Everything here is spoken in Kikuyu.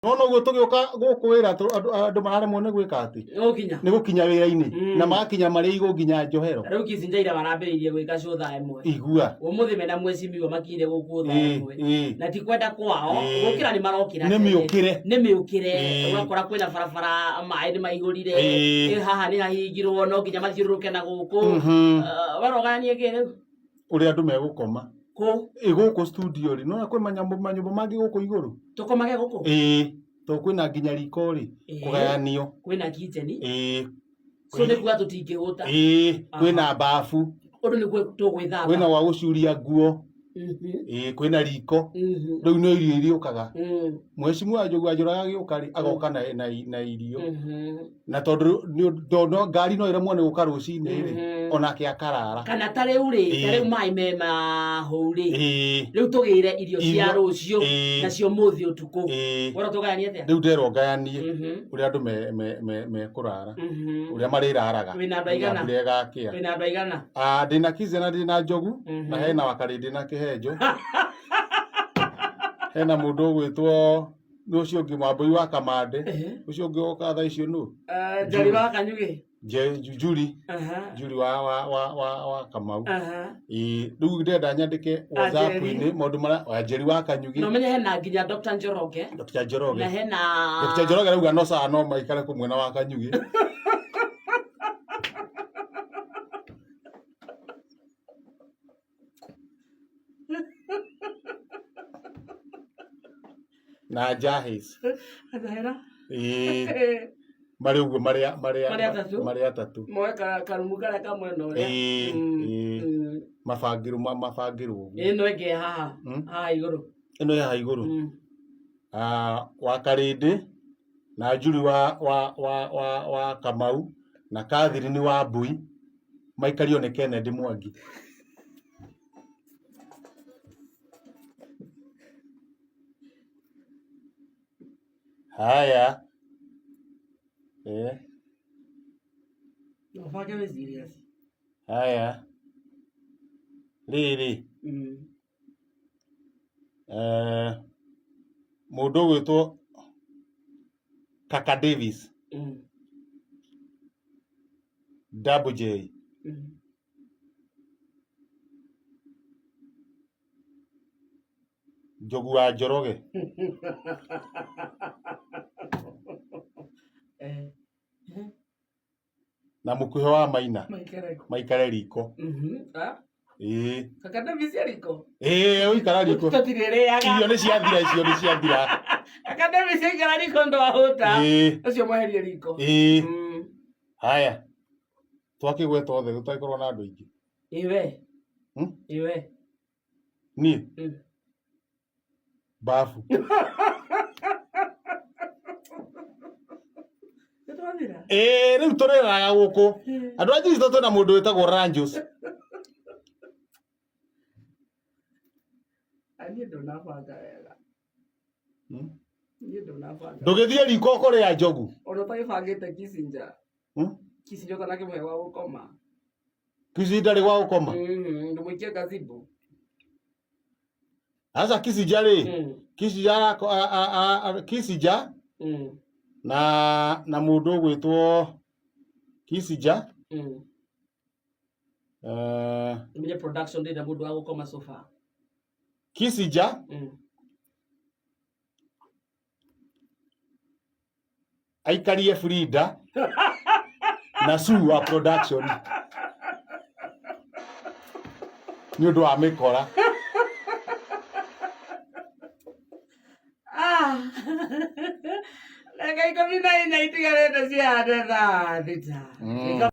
No noguo tũgĩũka gũkũ wĩra andũ mararemwo nĩ gwĩka atĩ Gũkinya. nĩ gũkinya wĩra-inĩ na magakinya marĩ igũ nginya njohero. Rĩu Kicinja ira marambĩrĩirie gwĩka show thaa 1. Igua. Ũmũthĩ mena mwecimiwa makinyire gũkũ thaa 1. Na ti kwenda kwao, gũkĩra nĩ marokĩra Nĩ tene. mĩũkĩre. Nĩ mĩũkĩre. Ũgakora kwĩna barabara maĩ nĩ maihũrire. Haha nĩ hahingirwo no nginya mathiũrũrũke na gũkũ. Wera ũgayanie kĩ rĩu? Ũrĩa andũ megũkoma. Kũ? Ĩ gũkũ studio rĩ, nĩwona kwĩ manyamũ manyũmba mangĩ gũkũ igũrũ? Tũkomage gũkũ? Ĩĩ, tondũ kwĩna nginya riko rĩ, kũgayanio. Kwĩna kitchen? Ĩĩ. So nĩ kuga tũtingĩhũta? Ĩĩ, kwĩna bafu. Ũndũ nĩ tũgwĩthamba. Kwĩna gwa gũcuria nguo. Ĩĩ, kwĩna riko. Rĩu no irio irĩũkaga. Mheshimiwa Njogu wa Njoroge agĩũka rĩ, agoka na irio. Na tondũ tondũ ngari no ĩremwo nĩ gũka rũcinĩ rĩ, onake akarara. Kana ta rĩu rĩ, ta rĩu maĩ me mahũu rĩ, rĩu tũgĩre irio cia rũciũ nacio mũthĩ ũtukũ. Wona tũgayanie atĩa? Rĩu nderwo ngayanie ũrĩa andũ mekũrara, ũrĩa marĩraraga Wĩna andũ aigana? Mbura ĩgakĩa. Wĩna andũ aigana? Ah, ndĩna Kizia na ndĩna Njogu na hena Wakarĩndĩ na Kĩhenjo. Hena mũndũ ũgwĩtwo nĩ ũcio ũngĩ Wambũi wa Kamande. Ũcio ũngĩ ũkaga thaa icio nũ? Njeri wa Kanyugĩ. Njuri. Njuri wa Kamau. Ĩĩ, rĩu ndĩrenda nyandĩke WhatsApp-inĩ maũndũ marĩa Wanjeri wa Kanyugĩ. Na ũmenye hena nginya Dr. Njoroge. Dr. Njoroge. Na hena Dr. Njoroge arauga no sawa no maikare kũ mwena wa Kanyugĩ. Na Jahis. Athera. Ĩĩ. Marĩ ũguo marĩ marĩ Marĩ atatũ? Marĩ atatũ. Moe karumu karĩa ka mwena ũrĩa. Ĩĩ, ĩĩ. Mabangĩrwo mabangĩrwo ũguo. Ĩno ĩngĩ haha. Haha igũrũ. Ĩno ĩ haha igũrũ. Ah, wa Karĩndĩ na Njuri wa Kamau na Catherine wa Mbui maikario nĩ Kennedy Mwangi. Haya. Eh. Ũbange wĩ serious. Haya. Rĩrĩ. Eh, mũndũ ũgwĩtwo Kaka Davis. Double J. Njogu wa Njoroge. Na mũkuhĩ wa Maina. Maikare kũ? Maikare riko. Ah? Ĩĩ. Kaka Davis e riko? Ĩĩ, ũikara riko. Tũtirĩrĩaga. Irio nĩ ciathira, icio nĩ ciathira. Kaka Davis aikara riko ndwahũta. Ĩĩ. Ũcio mweherie riko. Ĩĩ. Haya. Twakĩgweta othe tũtagĩkorwo na andũ aingĩ. Ĩ we. Ĩ we. Niĩ? Babu. Nĩtwathira. Ĩĩ rĩu tũrĩraga gũkũ. Andũ a Kristo twĩna mũndũ wĩtagwo Ranjus. Niĩ ndũnabanga wega. Niĩ ndũnabanga. Ndũgĩthiĩ riko kũrĩa njogu. Ona ũtagĩbangĩte Kissinger. Kissinger ũtanakĩmũhe gwa gũkoma. Kissinger ndarĩ gwa gũkoma. Ndũmũikie gazebo. Sasa Kissinger rĩ, Kissinger Kissinger na mũndũ ũgwĩtwo Kissinger. Ũmenye production ndĩrĩ na mũndũ wa gũkoma sofa. Kissinger. Aikarie Frida na Sue wa production nĩ ũndũ wa mĩkora. Ah. Ndagĩka 14 itigarĩte cia thaa 6.